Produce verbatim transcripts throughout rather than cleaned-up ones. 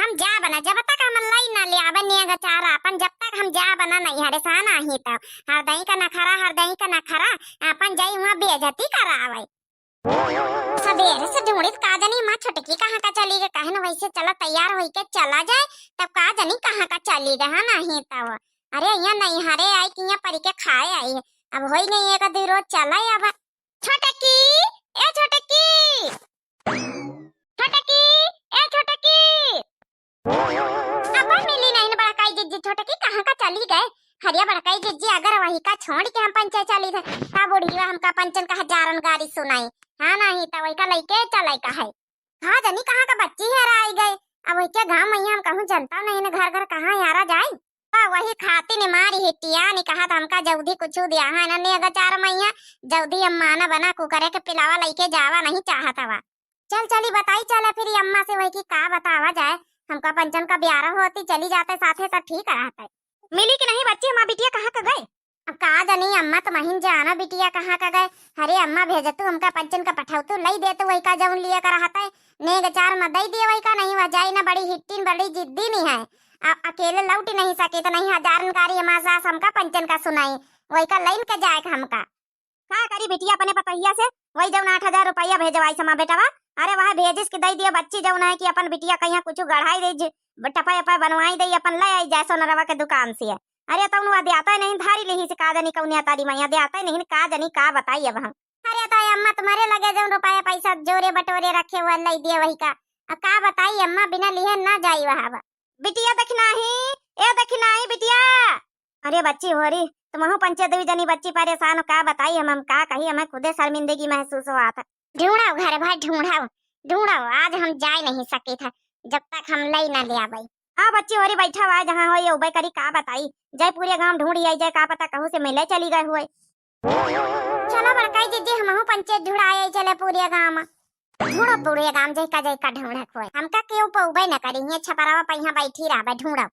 हम जाब ना, जब तक हम लई ना ले आवे नेग चार आपन, जब तक हम जाब ना नैहरे से, हाँ नाहीं तउ। हरदई का नखरा, हरदई का नखरा, आपन जाई हुआँ बेइज्जती करावे। सबेरे से ढूँढ़ित का जनी अम्मा छोटकी कहाँ का चली गए, कहेन वैसे चला तैयार होई के चला जाए, तब का जनी कहाँ का चली गए, हाँ नाहीं तउ। अरे यहाँ नैहरे आई कि यहाँ परी के खाए आई है, अब होई नहीं एक दू रोज चला अब। छोटकी, ए छोटकी, छोटकी, ए छोटकी। अब मिली नहीं न बड़काई जिज्जी, छोटकी कहाँ का चली गए? हरिया बड़काई जिज्जी, अगर वही का छोड़ के हम पंचे चली थे, तब बुढ़िया हमका पंचन का हजारन गारी सुनाई। हाँ नाहीं तउ वही का लइके चले का है। का जनी कहाँ का बच्ची हेराई गए। अब वही के गाँव में हम कहूँ जनता नहीं न घर घर कहाँ यारा जाई। बा वही खातिर ने मारी हिटिया ने कहत हमका जल्दी कुछ दिया है ना नेग चार मैया, जल्दी अम्मा ना बना कुकरे के पिलावा लइके जावा नहीं चाहत हवा। चल चली बताई चला फिर अम्मा से वही की का बतावा जाए, हमका पंचन का ब्यारा होती चली जाते साथे तो ठीक रहते। मिली कि नहीं बच्ची हमार बिटिया कहाँ का गए? अब का जनी अम्मा तुमहिन जाना बिटिया कहाँ का गए। अरे अम्मा भेजतू हमका पंचन का पठौतू लई देतू वही का जौन लिए का रहते, नेग चार में दई दिए वही का नहीं वह जाई ना बड़ी हिट्टीन बड़ी जिद्दी नहीं है। अब अकेले लौट नहीं सके तो नहीं हजारन गारी हमार सास हमका पंचन का सुनाई, वही का लइन के जाए का हमका। का करी बिटिया अपने पतोहिया से, वही जौन आठ हजार रुपया भेजवाई समा बेटवा। अरे वह भेजिस कि दई दियो बच्ची जौन है कि अपन बिटिया कहिया कुछ गढ़ाई दे, टपा टपा बनवाई दे, अपन ले आई जाए सोनरवा के दुकान से। अरे तौन वह द्याते नहीं धारी लिही से का जनी कौनिया तारी मैया द्याते नहीं का जनी का बताई अब हम। अरे तो अम्मा तुम्हारे लगे जौन रुपया पैसा जोरे बटोरे रखे हुए लई दिए वही का। अब का बताई अम्मा बिना लिहे ना जाई वहाँ अब। बिटिया दखिनाही, ए दखिनाही बिटिया। अरे बच्ची होरी, तुमहू पंचे दुई जनी बच्ची परेशान हो, का बताई हम, हम का कही, हमें खुदे शर्मिंदगी महसूस होत है। ढूंढाओ घर भर ढूंढाओ, ढूंढाओ, आज हम जाए नहीं सके थे जब तक हम लई ना ले आवे। हाँ बच्ची होरी बैठा हुआ है, जहाँ हो ये उबे करी का बताई, जय पूरे गांव ढूंढ आई जाए, का पता कहूँ से मिले चली गए हुए। चलो बड़काई जिज्जी, हमहू पंचे ढुड़ाए चले पूरे गांव में। ढूंढो पूरे गांव जय का जय का ढूंढक होए। हमका केहू पउबे न करी, ये छपरावा पे यहाँ बैठी रहबे, ढूंढो।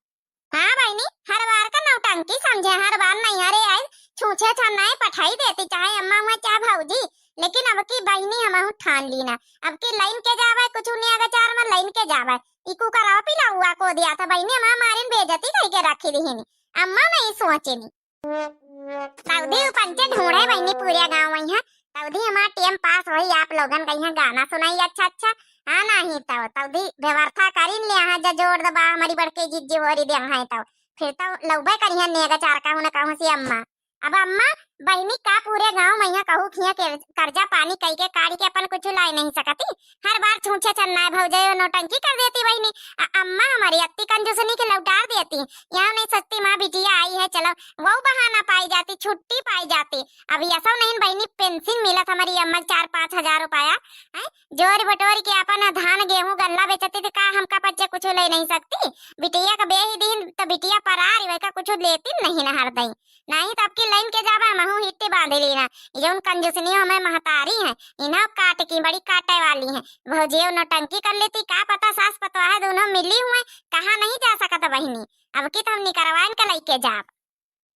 हाँ बहिनी, हर बार का नौटंकी समझे, हर बार नैहरे आई, छूछे छन्नाए पठाई देती, चाहे अम्मा हुआ चाहे भौजी, लेकिन अब की बहिनी हमहू ठान ली ना, अब की लइन के जाबे, कुछ नेग चार में लइन के जाबे, इकू करावा पिलाउआ को दिया था बहिनी, हमार मारिन बेइज्जती कई के रखी दिहिनी, अम्मा नहीं सोचेनी। तौदी उ पंचे ढूंढे बहिनी पूरे गांव में है। तौदी हमार टेम पास होई, आप लोगन का यहाँ गाना सुनाई अच्छा अच्छा। हाँ नाही तौ तौदी व्यवस्था करीन ले यहाँ जा जोर दबा हमारी बड़के जिज्जी होरी दे हैं तौ। फिर तौ लौबे करिहैं नेग चार कहूँ न कहूँ से अम्मा। अब अम्मा बहिनी का पूरे गांव में यहाँ कहूँ खिया के कर्जा पानी कई के काढ़ी के अपन कुछ लाई नहीं सकती। हर बार छूछे छन्नाए भौजाई नौटंकी कर देती बहिनी। अ-, अम्मा हमारी अत्ती कंजूसनी के लौटार देती। यहाँ नहीं सस्ती माँ बिटिया आई है, चलो वो बहाना पाई जाती, छुट्टी पाई जाती। अभी ऐसा नहीं बहिनी, पेंशन मिलत हमारी अम्मा के चार पाँच हजार रुपया, हैं? जोर बटोर के अपन धान गेहूं गल्ला बेचती तो का हमका पच्चे कुछ ले नहीं सकती? बिटिया का बेही दिन तो बिटिया परारी वही का कुछ लेती नहीं न हर दई। नहीं तो अब की लाइन के जाबे हमहू हिट्टी बांध ली ना। ये जौन कंजूसनी हमें महतारी हैं, इन्हें काट की बड़ी काटे वाली हैं। भौजियो नौटंकी कर लेती, का पता सास पतोह दोनों मिली हुए, कहाँ नहीं जा सकत बहिनी। अब की तो हम निकरवाइन के लइके जाब।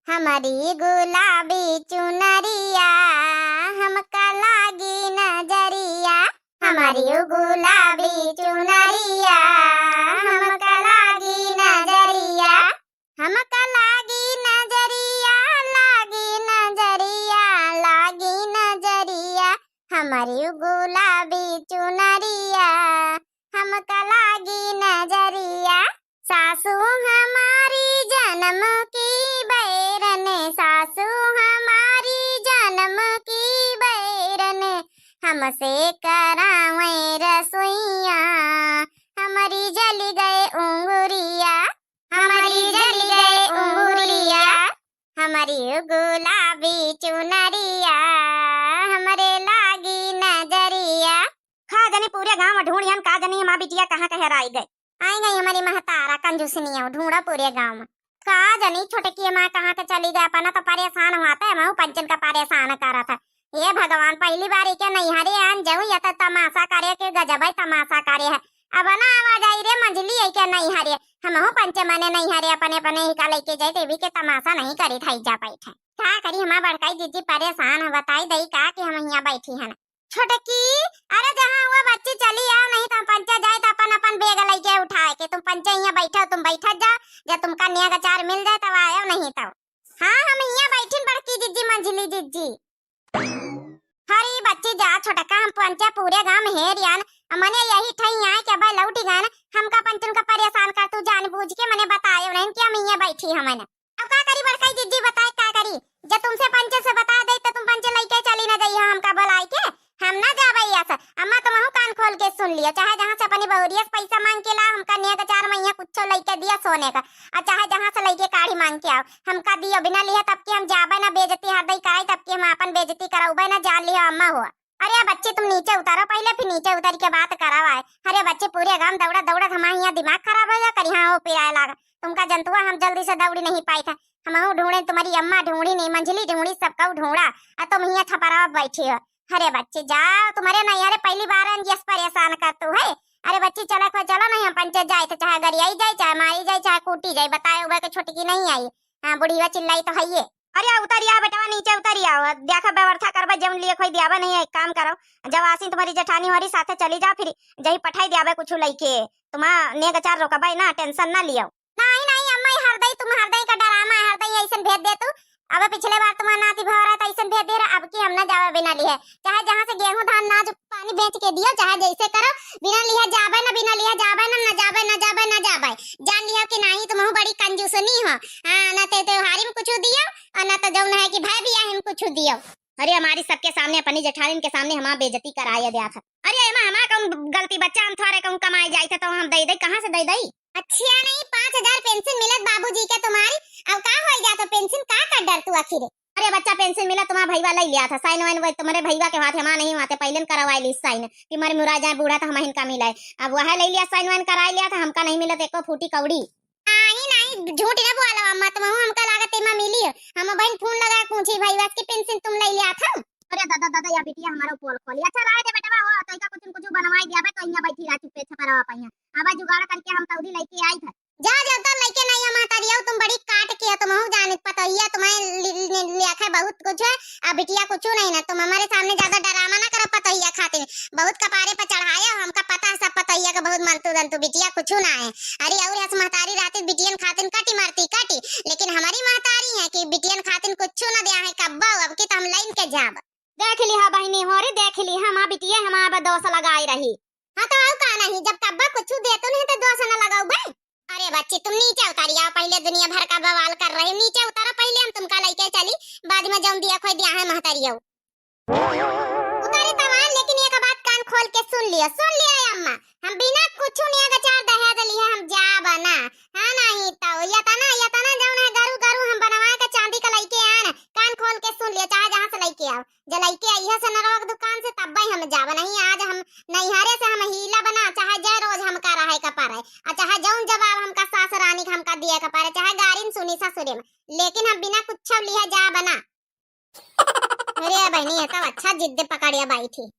हमरी गुलाबी चुनरिया, हमका लागी नजरिया। हमरी गुलाबी चुनरिया, हमका लागी नजरिया। हमका लागी नजरिया, लागी नजरिया, लागी नजरिया। हमरी गुलाबी चुनरिया, हमका लागी नजरिया। सासू हमारी जन्म की बैरन, सासू हमारी जन्म की बैरन, हमसे करावे रसोइया, हमरी जल गए उंगुरिया, हमरी जल गए उंगुरिया, हमरी गुलाबी चुनरिया, हमरे लागी नजरिया। का जनी पूरे गांव में ढूंढियन, का जनी हमार बिटिया कहाँ के हेराई गए। आई गई हमारी महतारा कंजूसनिया, ढूंढा पूरे गांव में। का जनी छोटकी माँ कहाँ के चली गए, अपना तो परेशान हुआ था, हमहू पंचन का परेशान करत है। हे भगवान, पहली बार के नैहरे आन जाऊं, या तो तमाशा करे के गजब है तमाशा करे है। अब ना आवा जाई रे मंझली है के नैहरे, हमहू पंचे मने नैहरे अपने अपने ही का लेके जाए, देवी के तमाशा नहीं करी थाई जा बैठे। का करी हमार बड़काई जिज्जी परेशान है, बताई दई का कि हम यहाँ बैठी हैं। छोटकी, अरे जहाँ हुआ बच्ची चली आओ, नहीं तो हम पंचे जाए तो अपन अपन bag लइके उठाए के, तुम पंचे हियाँ बैठो, तुम बैठत जाओ, जब तुमका नेग अचार मिल जाए तब आयो, नहीं तब। हाँ, हम हियाँ बैठिन बड़की जिज्जी, मंझली जिज्जी। अरे बच्ची जा छोटका, हम पंचे पूरे गाँव में हेरियन, मने यही ठई आए कि अब लौटि गएन, हमका पंचन का परेशान करतू, जान बूझ के मने बतायो नहीं कि हम हियाँ बैठी हमन। अब का करी बड़कई जिज्जी, बताए का करी? जब तुमसे पंचे से बता दे तो तुम पंचे लइके चली ना जइहो हमका बुलाए के, हम ना जाबे यहाँ से। अम्मा तुमहू कान खोल के सुन लियो, चाहे जहाँ से अपनी बहुरिया से पैसा मांग के ला, हमका नेग अचार में यहाँ कुछो लइके दिया सोने का, और चाहे जहाँ से लइके काढ़ी मांग के आओ, हमका दियो, बिना लिहे तब के हम जाबे ना, बेइज्जती हर दई कराई तब के हम अपन बेइज्जती करउबे ना, जान लियो अम्मा हो। अरे बच्ची तुम नीचे उतारो पहिले, फिर नीचे उतर के बात करावा है। अरे बच्ची पूरे गाँव दौड़ा दौड़ा हमारे यहाँ दिमाग खराब हो गया, करी हाँ वो पिराए लाग। तुमका जनतुआ हम जल्दी से दौड़ी नहीं पाई था, हमहू ढूंढे, तुम्हारी अम्मा ढूंढी नहीं, मंझली ढूंढी, सबका ढूंढा, और तुम हियाँ छपरावा बैठी हो। अरे बच्ची जाओ, तुम्हारे नहीं, अरे पहली बार हम यस परेशान करतू है। अरे बच्ची चलो, कोई चलो नहीं, हम पंचे जाए थे, चाहे गरियाई जाए, चाहे मारी जाए, चाहे कूटी जाए, बताए उबे के छुटकी नहीं आई। हाँ बुढ़िया चिल्लाई तो है ये। अरे उतरिया बेटवा, नीचे उतरिया, देखा व्यवस्था करबे, जौन लिए खोई दियाबे नहीं, एक काम करो, जब आसी तुम्हारी जेठानी हमारी साथे चली जाओ, फिर जही पठाई दियाबे कुछ लइके, तुम्हार नेग अचार रोकबे ना, tension ना लियो। नहीं नहीं अम्मा, ये हरदई तुम हरदई का डरामा है, हरदई ऐसन भेज दे तू। अब पिछले बार तुम्हार नाती भवा रहा था, ऐसन भेज दे रहा, अब की हम ना जावे बिना लिहे, चाहे जहाँ से गेहूं धान नाज पानी बेच के दियो, चाहे जैसे करो, बिना लिहे जाबे ना, बिना लिहे जाबे ना, ना जाबे, ना जाबे, ना जाबे। जान लियो कि नहीं तुमहू बड़ी कंजूसनी हो। हाँ, ना ते त्योहारी में कुछ दियो, और ना तो जौन है कि भाई बियाह में कुछ दियो। अरे हमारी सबके सामने, अपनी जेठानिन के सामने हमार बेइज्जती कराए दिया था। अरे एमा हमार कौन गलती बच्चा, हम थोड़े कहूँ कमाए जाए थे तो हम दे दे, कहाँ से दे दे? अच्छा नहीं, पाँच हजार पेंशन मिलत बाबूजी के तुम्हारी, अब का हो जात हो पेंशन, का कर डर तू आखिर? अरे बच्चा पेंशन मिला, तुम्हारा भईवा ले लिया था साइन वाइन, वही तुम्हारे भईवा के हाथ हमारा नहीं हुआ थे, पहले न करवा ली साइन कि मरे मुरा जाए बूढ़ा तो हम इनका मिला है। अब वह ले लिया साइन वाइन करा लिया था, हमका नहीं मिला तो एको फूटी कौड़ी। नहीं नहीं, झूठ ना बोला अम्मा, तुमहू हमका लागत एमा मिली हो। हम बहन फोन लगा पूछी भईवा के पेंशन तुम ले लिया था। अरे दादा दादा, या बिटिया हमारा पोल खोली। अच्छा रहे दे बेटवा, हो तो इका कुछ न कुछ बनवाई दिया बे, तो यहाँ बैठी रहा चुप्पे छपरावा पहिया। अब जुगाड़ करके हम तौरी लेके आई था। जा जा, तो लइके नहीं है महतारी, तुम बड़ी काट के हो, तुमहू जानित पतोहिया तुम्हें लि-, लि-, लिया खाए बहुत कुछ है, अब बिटिया कुछ नहीं ना, तुम हमारे सामने ज्यादा डरामा ना करो पतोहिया खातिर, बहुत कपारे पर चढ़ाए हो, हमका पता है सब पतोहिया का बहुत मनतू दंतु, बिटिया कुछ ना है। अरे और हस महतारी रहती बिटियन खातिन काटी मारती काटी, लेकिन हमारी महतारी है कि बिटियन खातिन कुछ ना दिया है कब्बा, अब की तो हम लाइन के जाब। देख लिहा बहिनी हो रे, देख लिहा, हमार बिटिया हमार बा दोष लगाई रही। हाँ तो आऊ का नहीं, जब कब्बा कुछ देतो नहीं तो दोष न लगाऊ बे। अरे बच्ची तुम नीचे उतारी आओ, पहले दुनिया भर का बवाल कर रहे हो, नीचे उतारो पहले, हम तुमका लइके चली, बाद में जौन दिया खोई दिया है महतारी आओ। उतारी तमान, लेकिन एक बात कान खोल के सुन लियो, सुन लियो ए अम्मा, हम बिना कुछ नेग अचार दहेज लिहे हम जाब ना। हाँ नहीं तो यतना यतना जौन है गरु गरु हम बनवा के चांदी का लइके आन, कान खोल के सुन लियो, चाहे जहाँ से लइके आओ। जे लइके अइहे से नरवा के दुकान से तब्बे हम जाब, नहीं आज हम नैहरे से हम हीला बना, चाहे जय रोज हमका रहे का परे, आ चाहे जौन जवाब हमका सास रानी के हमका दिए का परे, चाहे गारिन सुनी ससुरे में, लेकिन हम बिना कुछ लिहे जाब ना। अरे बहनी, ये तो अच्छा जिद पकड़िया बैठी।